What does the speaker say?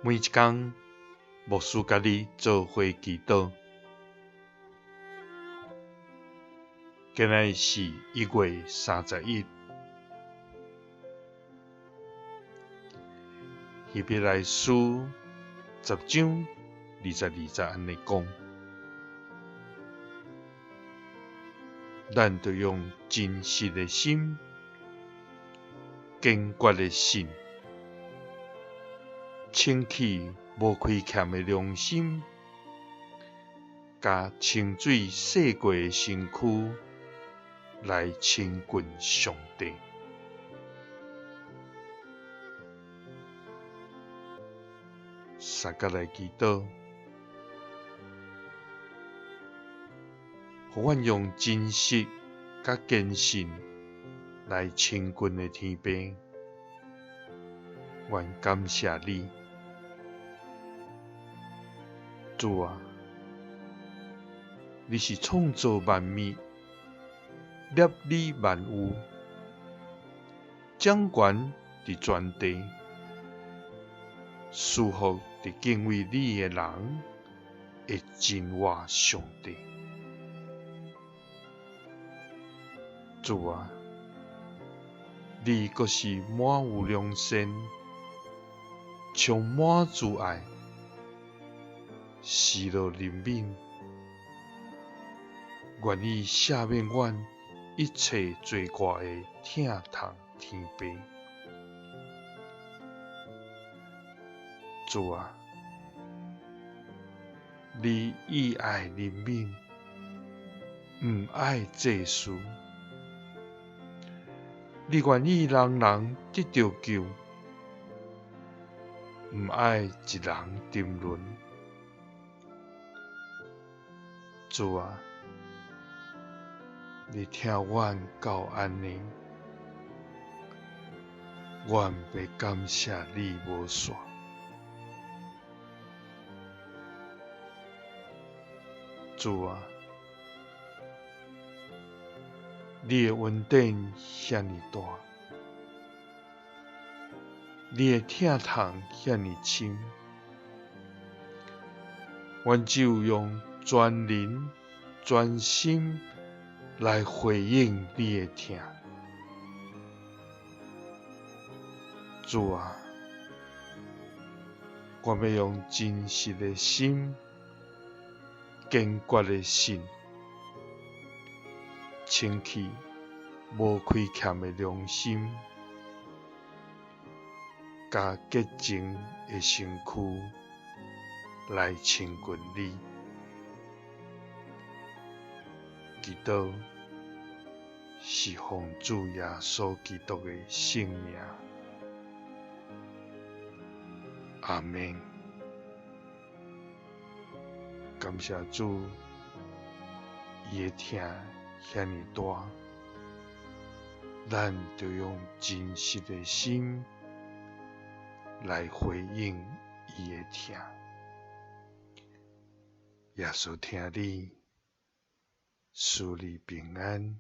每一工，牧師佮你做伙祈禱。今仔日是1月31，希伯來書10章22節按呢講：咱著用真實的心、堅決的信，清去無虧欠的良心，佮清水洗過的身軀來親近上帝。相佮來祈禱，予阮用真實佮堅信來親近的天父，阮感謝你，主啊，你是創造萬物、攝理萬有、掌權佇全地、賜福佇敬畏你的人的真活上帝。主啊，你閣是滿有良善、充滿慈愛、喜樂憐憫，願意赦免阮一切罪過的疼痛天父。主啊，你以愛憐憫，毋愛祭司。你願意人人得著救，毋愛一人沉淪。主啊，你疼阮到按呢，阮欲感謝你無煞。主啊，你的恩典遐爾大，你的疼痛遐爾深，阮只有用全靈全心來回應你的疼。主啊，我欲用真實的心、堅決的信，清去無虧欠的良心，佮潔淨的身軀來親近你。祈禱是奉主耶穌基督的聖名。阿們。感謝主，伊的疼遐爾大，咱著用真實的心來回應伊的疼。耶穌疼你，賜你平安。